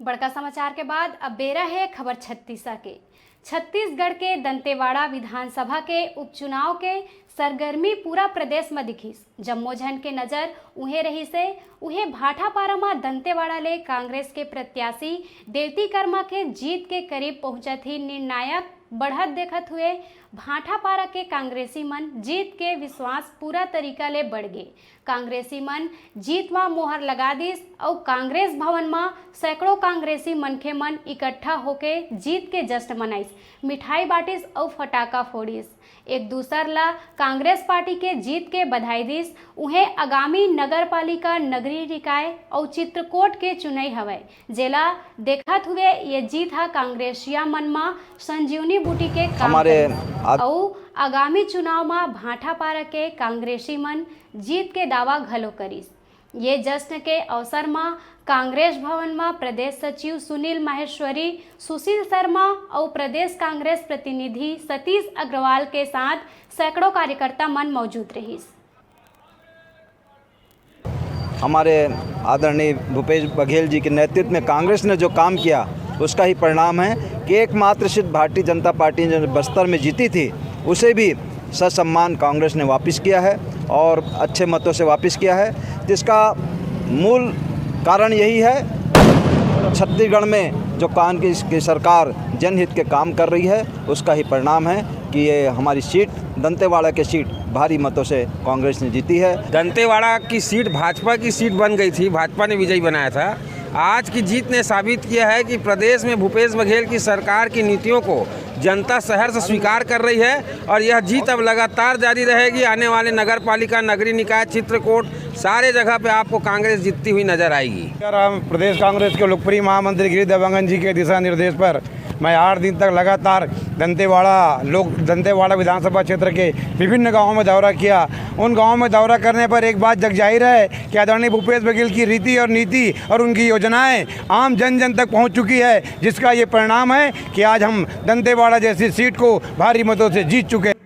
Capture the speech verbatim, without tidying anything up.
बड़का समाचार के बाद अब बेरा हे खबर छत्तीसा के। छत्तीसगढ़ के दंतेवाड़ा विधानसभा के उपचुनाव के सरगर्मी पूरा प्रदेश म दिखिस। जम्मो झन के नजर उहें रहिसे। उहें भाटापारा म दंतेवाड़ा ले कांग्रेस के प्रत्याशी देवती कर्मा के जीत के करीब पहुंचत ही निर्णायक बढ़त देखत हुए भाटापारा के कांग्रेसी मन जीत के विश्वास पूरा तरीका ले बढ़ गे। कांग्रेसी मन जीत म मोहर लगा दिस अउ कांग्रेस भवन म सैकड़ों कांग्रेसी मनखे मन इकट्ठा होके जीत के जश्न मनाइस, मिठाई बांटिस अउ फटाका फोड़िस। एक दूसर ला कांग्रेस पार्टी के जीत के बधाई दिस। उहें आगामी नगर पालिका, नगरीय निकाय अउ चित्रकोट के चुनई हवय, जेला देखत हुए ये जीत ह कांग्रेसिया मन म संजीवनी बूटी के काम हमारे करही। आद- अउ आगामी चुनाव म भाटापारा के कांग्रेसी मन जीत के दावा घलो करिस। ये जश्न के अवसर म कांग्रेस भवन म प्रदेश सचिव सुनील माहेश्वरी, सुशील शर्मा अउ प्रदेश कांग्रेस प्रतिनिधि सतीश अग्रवाल के साथ सैकड़ों कार्यकर्ता मन मौजूद रहिस। हमारे आदरणीय भूपेश बघेल जी के नेतृत्व में कांग्रेस ने जो काम किया, उसका ही परिणाम है कि एकमात्र सीट भारतीय जनता पार्टी ने बस्तर में जीती थी, उसे भी ससम्मान कांग्रेस ने वापस किया है और अच्छे मतों से वापस किया है, जिसका मूल कारण यही है छत्तीसगढ़ में जो कांग्रेस की सरकार जनहित के काम कर रही है, उसका ही परिणाम है कि ये हमारी सीट, दंतेवाड़ा की सीट, भारी मतों से कांग्रेस ने जीती है। दंतेवाड़ा की सीट भाजपा की सीट बन गई थी, भाजपा ने विजयी बनाया था। आज की जीत ने साबित किया है कि प्रदेश में भूपेश बघेल की सरकार की नीतियों को जनता सहर्ष स्वीकार कर रही है और यह जीत अब लगातार जारी रहेगी। आने वाले नगर पालिका, नगरीय निकाय, चित्रकूट, सारे जगह पे आपको कांग्रेस जीतती हुई नजर आएगी। यार, हम प्रदेश कांग्रेस के लोकप्रिय महामंत्री गिरी देवांगन जी के दिशा निर्देश पर मैं आठ दिन तक लगातार दंतेवाड़ा लोक दंतेवाड़ा विधानसभा क्षेत्र के विभिन्न गांवों में दौरा किया। उन गांवों में दौरा करने पर एक बात जग जाहिर है कि आदरणीय भूपेश बघेल की रीति और नीति और उनकी योजनाएं आम जन जन तक पहुंच चुकी है, जिसका ये परिणाम है कि आज हम दंतेवाड़ा जैसी सीट को भारी मतों से जीत चुके हैं।